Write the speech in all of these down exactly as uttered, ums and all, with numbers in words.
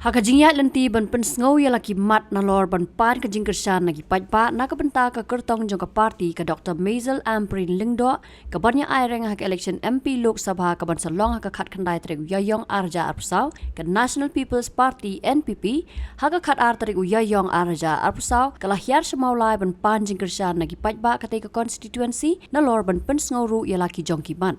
Ha ka jingïaid lynti ban pynsngew ïa la ki mat nalor ban pan ka jingkyrshan na ki paidbah na ka bynta ka kyrtong jong ka party, ka Dr Maisel Ampareen Lyngdoh, ka ban ïa aireng ha ka election M P Lok Sabha ka ban sa long ha ka khatkhyndai tarik u Ïaïong arhajar arphew saw, ka National People's Party, N P P, ha ka khatar tarik u Ïaïong arhajar arphew saw, ka la hiar sha Mawlai ban pan jingkyrshan na ki paidbah katei ka constituency nalor ban pynsngew ruh ïa la ki jong ki mat.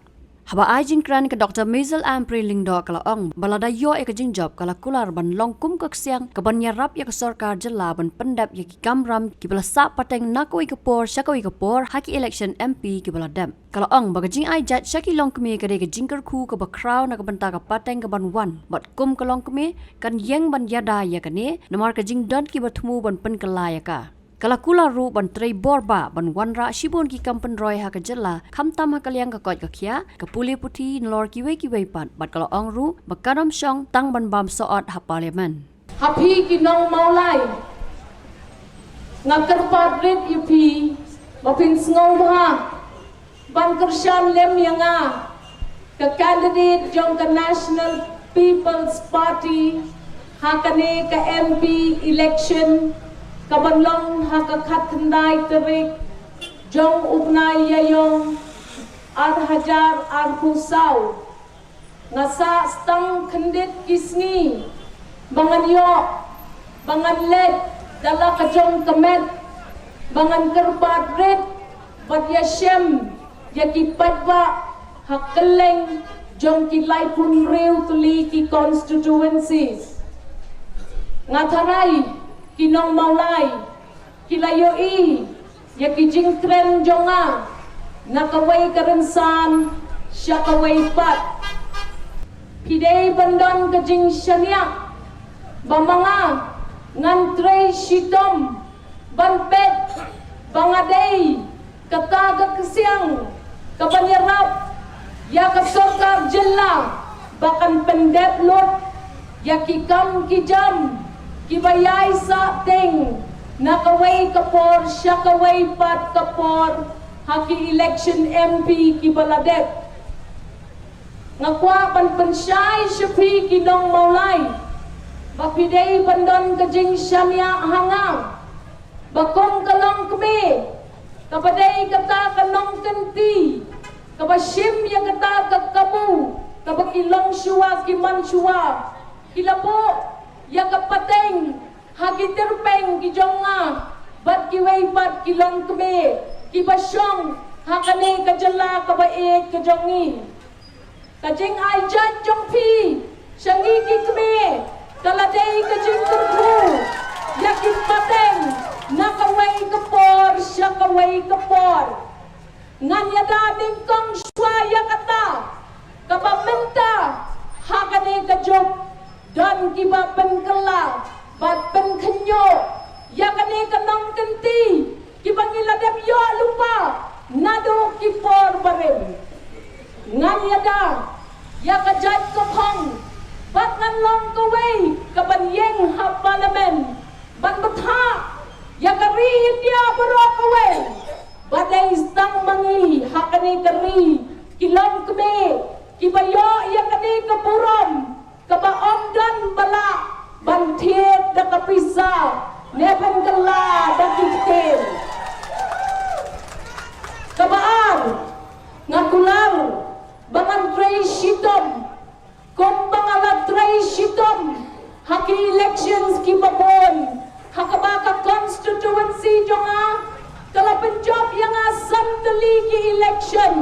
Haba ai jingkren, ka Dr Maisel Ampareen Lyngdoh ka la ong ba lada ïoh ïa ka jingjop, ka la kular ban long kum ka ksiang ka ban ïarap ïa ka sorkar jylla ban pyndep ïa ki kamram kiba la sah pateng na kawei ka por sha kawei ka por ha ki election M P kiba la dep. Ka la ong ba ka jingai jait sha ki longkmie ka dei ka jingkyrkhu kaba khraw na ka bynta ka pateng ka ban wan, bad kum ka longkmie kan ïeng ban ïada ïa kane namar ka jingdon kiba thmu ban pynkylla ïa ka. Ka la kular ruh ban trei bor bah ban wanrah shibun ki kam pynroi ha ka jylla, khamtam ha ka liang ka koit ka khiah, ka pule puthi nalor kiwei kiwei pat, bad ka la ong ruh ba kan ym shong tang ban bam sohot ha Parliament. Ha phi ki nong Mawlai, nga kyrpad rit ïa phi ba phin sngewbha ban kyrshan lem ïa nga, ka candidate jong ka National People's Party ha kane ka M P election ka ban long ha ka khatkhyndai tarik jong u bnai Ïaïong arhajar arphew saw. Nga sah tang khyndiat ki sngi ba ngan ïoh, ba ngan leit da la ka jong ka met, ba ngan kyrpad rit bad ïashem ïa ki paidbah ha kylleng jong ki laiphew hynriew tylli ki constituencies. Nga tharai ki nong Mawlai ki la ïohi ïa ki jingkren jong nga na kawei ka rynsan sha kawei pat. Phi dei ban don ka jingshaniah ba ma nga ngan trei shitom ban peit ba nga dei kata ka ksiang ka ban ïarap ïa ka sorkar jylla ba kan pyndep lut ïa ki kam ki jam kiba ïai sah teng na kawei ka por sha kawei pat ka por ha ki election M P kiba la dep. Nga kwah ban pynshai sha phi ki nong Mawlai ba phi dei ban don ka jingshaniah ha nga ba kum ka longkmie kaba dei kata ka nongkynti kaba shim ïa kata ka kabu kaba ki longshuwa ki manshuwa ki la buh ïa ka pateng ha ki tyrpeng ki jong nga bad kiwei pat ki longkmie kiba shong ha kane ka jylla kaba ïeit ka jong ngi. Ka jingai jait jong phi sha ngi ki kmie ka la dei ka jingkyrkhu ïa ki pateng na kawei ka por sha kawei ka por. Ngan ïada nyngkong shuwa ïa kata kaba mynta ha kane ka juk don kiba pynkylla bad pynkhynñiuh ïa kane ka nongkynti kiba ngi la dep ïoh lypa naduh ki por barim. Ngan ïada ïa ka jait ka phong bad ngan long kawei ka ban ïeng ha Parliament ban bthah ïa ka ri India baroh kawei ba dei tang ma ngi ha kane ka ri ki longkmie kiba ïoh ïa kane ka burom kaba ym don ba lah ban thied da ka pisa ne ban kylla da ki ktien. Kaba ar, nga kular ba ngan trei shitom kumba nga la trei shitom ha ki elections kiba bun ha kaba ka constituency jong nga ka la pynjop ïa nga san tylli ki election.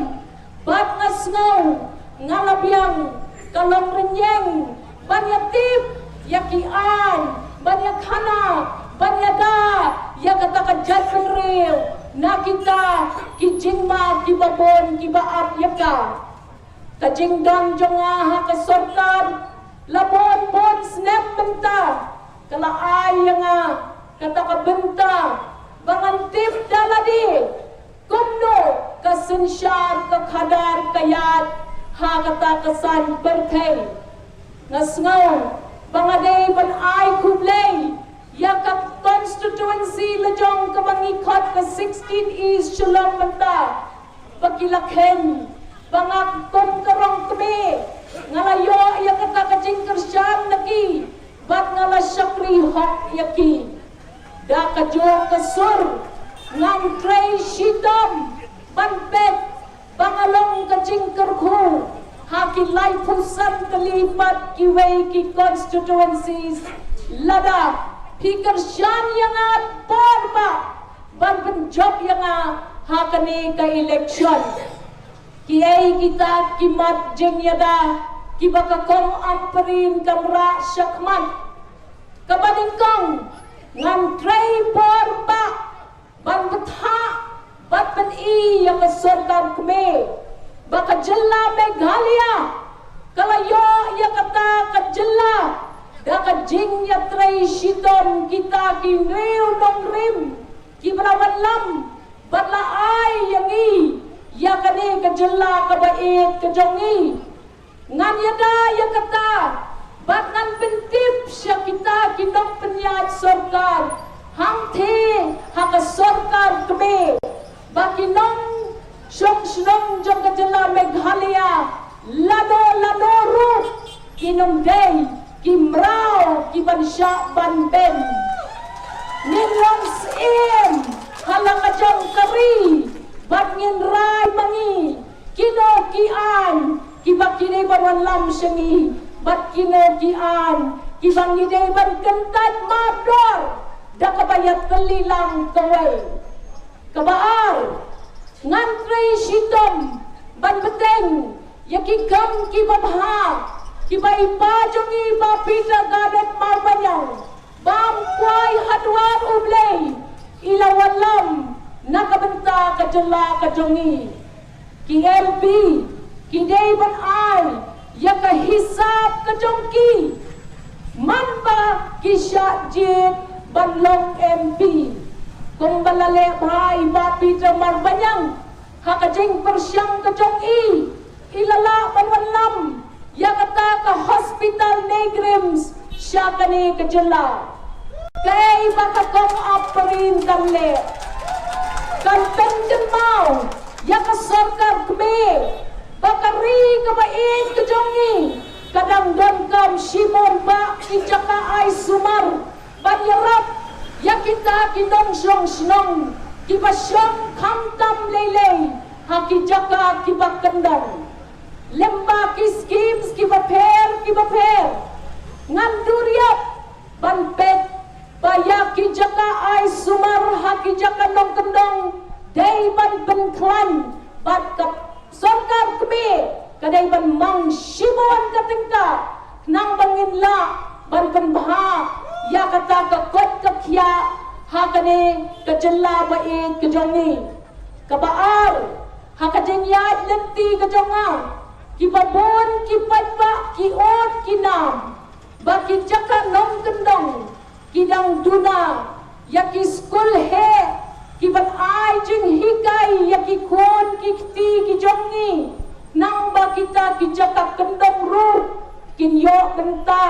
Bad nga sngew nga la biang ka long rynïeng ban ïa tip ïa ki aiñ, ban ïa khana, ban ïada ïa kata ka jaitbynriew na kita ki jingma kiba bun kiba ap ïa ka. Ka jingdon jong nga ha ka sorkar la bun bun snem mynta ka la ai ïa nga kata ka bynta ba ngan tip da lade kumno ka synshar ka khadar ka ïaid ha kata ka saiñ pyrthei. Nga sngew ba nga dei ban ai khublei ïa ka constituency la jong kaba ngi khot ka sixteen East Shillong mynta ba ki la kheiñ ba nga kum ka rong kmie nga la ïoh ïa kata ka jingkyrshan na ki Bad nga la shakri hok ïa ki. Da ka jong ka sur ngan trei shitom ban peit ba nga long ka jingkyrkhu ha ki laiphew san tylli pat kiwei ki constituencies. Lada phi kyrshan ïa nga por ba ban pynjop ïa nga ha kane ka election. Kiei kita ki mat jingïada kiba ka kong Ampareen kan rah shakhmat? Kaba nyngkong, ngan trei por ba ban bthah bad pyni ïa ka sorkar kmie ba ka jylla Meghalaya ka la ïoh ïa kata ka jylla da ka jingïatrei shitom kita ki riew nongrim kiba la wanlam bad la ai ïa ngi ïa kane ka jylla kaba ïeit ka jong ngi. Ngan ïada ïa kata bad ngan pyntip sha kita ki nongpynïaid sorkar hangthie ha ka sorkar kmie ba ki nongshong shnong jong ka jylla Meghalaya lano lano ruh kin ym dei ki mraw kiban shah ban beiñ. Ngin long syiem ha la ka jong ka ri bad ngin rai ma ngi kino ki aiñ kiba ki dei ban wanlam sha ngi bad kino ki aiñ kiba ngi dei ban kyntait mardor da kaba ïatylli lang kawei. Kaba ar, ngan trei shitom ban bteng ïa ki kam kiba bha kiba i pa jong ngi Bah Peter Garnet Marbaniang ba ym kwai ha dwar U Blei i la wanlam na ka bynta ka jylla ka jong ngi. Ki M P ki dei ban ai ïa ka hisap ka jong ki man ba ki shah jied ban long M P. Kumba la leh bha i Bah Peter Marbaniang ha ka jingpyrshang ka jong i, i la lah ban wanlam ïa kata ka hospital NEIGRIHMS sha kane ka jylla. Kaei ba ka kong Ampareen kan leh? Kan pynkynmaw ïa ka sorkar kmie ba ka ri kaba ïeit ka jong ngi ka dang donkam shibun bah ki jaka ai sumar ban ïarap ïa kita ki nongshong shnong kiba shong khamtam lei lei ha ki jaka kiba kyndong. Lyngba ki schemes kiba pher kiba pher, ngan duh ïap ban peit ba ïa ki jaka ai sumar ha ki jaka nongkyndong dei ban pynkhlaiñ bad ka sorkar kmie ka dei ban mang shibun ka tyngka khnang ba ngin lah ban pynbha ïa kata ka koit ka khiah ha kane ka jylla ba ïeit ka jong ngi. Kaba ar, ha ka jingïaid lynti ka jong nga, kiba bun ki paidbah ki ong ki nam ba ki jaka nongkyndong ki dang duna ïa ki skul heh kiban ai jinghikai ïa ki khun ki kti ki jong ngi, khnang ba kita ki jaka kyndong ruh kin ïoh bynta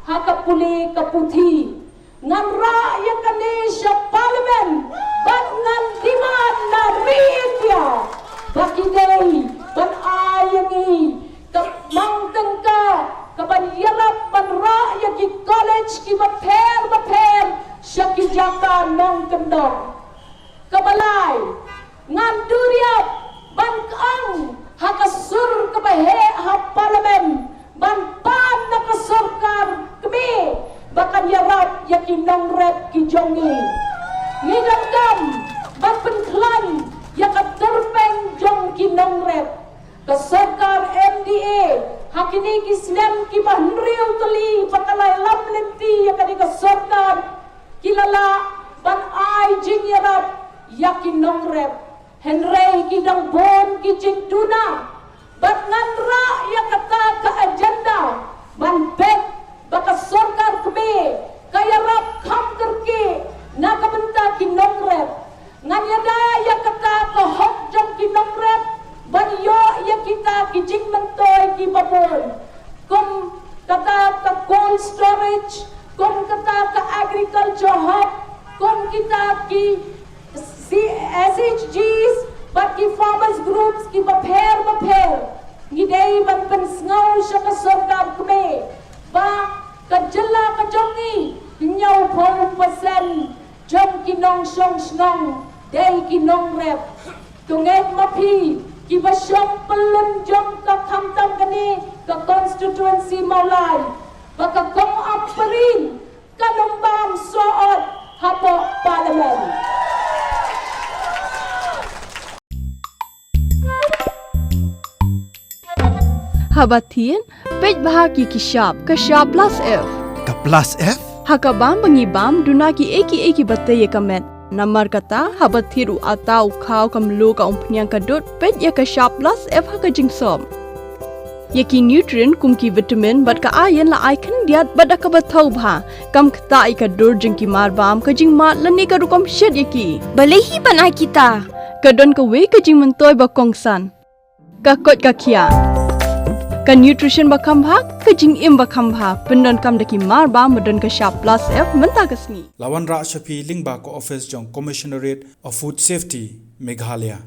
ha ka pule ka puthi. Ngan rah ïa kane sha Parliament bad ngan demand na ri India ba ki dei ban ai ïa ngi ka mang tyngka kaban ïarap ban rah ïa ki college kiba pher ba pher sha ki jaka nongkyndong. Kaba lai, ngan duh ïap ban kyng ha ka sur kaba heh ha Parliament ban pan na ka sorkar kmie ba kan ïarap ïa ki nongrep ki jong ngi. Ngi donkam ban pynkhlaiñ ïa ka tyrpeng jong ki nongrep. Ka sorkar M D A ha kine ki snem kiba hynriew tylli ba ka la lam lynti ïa kane ka sorkar, ki la lah ban ai jingïarap ïa ki nongrep. Hynrei ki dang bun ki jingduna bad ngan rah ïa kata ka agenda ban peit ba ka sorkar kmie ka ïarap kham kyrkieh na ka bynta ki nongrep. Ngan ïada ïa kata ka hok jong ki nongrep ban ïoh ïa kita ki jingmyntoi kiba bun, kum kata ka cold storage, kum kata ka agriculture hub, kum kita ki C-, S H Gs bad ki farmers groups kiba pher ba pher. Ngi dei ban pynsngew sha ka sorkar kmie ba Ka jylla ka jong ngi, hynñiewphew percent jong ki nongshong shnong dei ki nongrep. To ngeit ma phi, kiba shong pyllun jong ka, khamtam kane ka constituency Mawlai, ba ka Kong Ampareen kan ym bam soh ot hapoh Parliament. Haba thied, peit bha ki ki shap, ka shap plus F. Ka plus F? Ha ka bam ba ngi bam, duna ki ei ki ei kiba tei ïa ka met. Namar kata, haba thied u atta, u khaw, ka mluh, ka umphniang, ka dud, peit ïa ka shap plus F ha ka jingsop. Ïa ki nutrient kum ki vitamin bad ka iron la ai khyndiat bad da kaba thaw bha. Kam ktah ïa ka dur jong ki marbam, ka jingmad lane ka rukom shet ïa ki. Balei hi ban ai kita? Ka don kawei ka jingmyntoi ba kongsan. Ka koit ka khiah. Ka nutrition ba kham bha, ka jingim ba kham bha. Pyndonkam da ki marbam ba don ka shap plus F mynta ka sngi. La wanrah sha phi lyngba ka office jong Commissionerate of Food Safety, Meghalaya.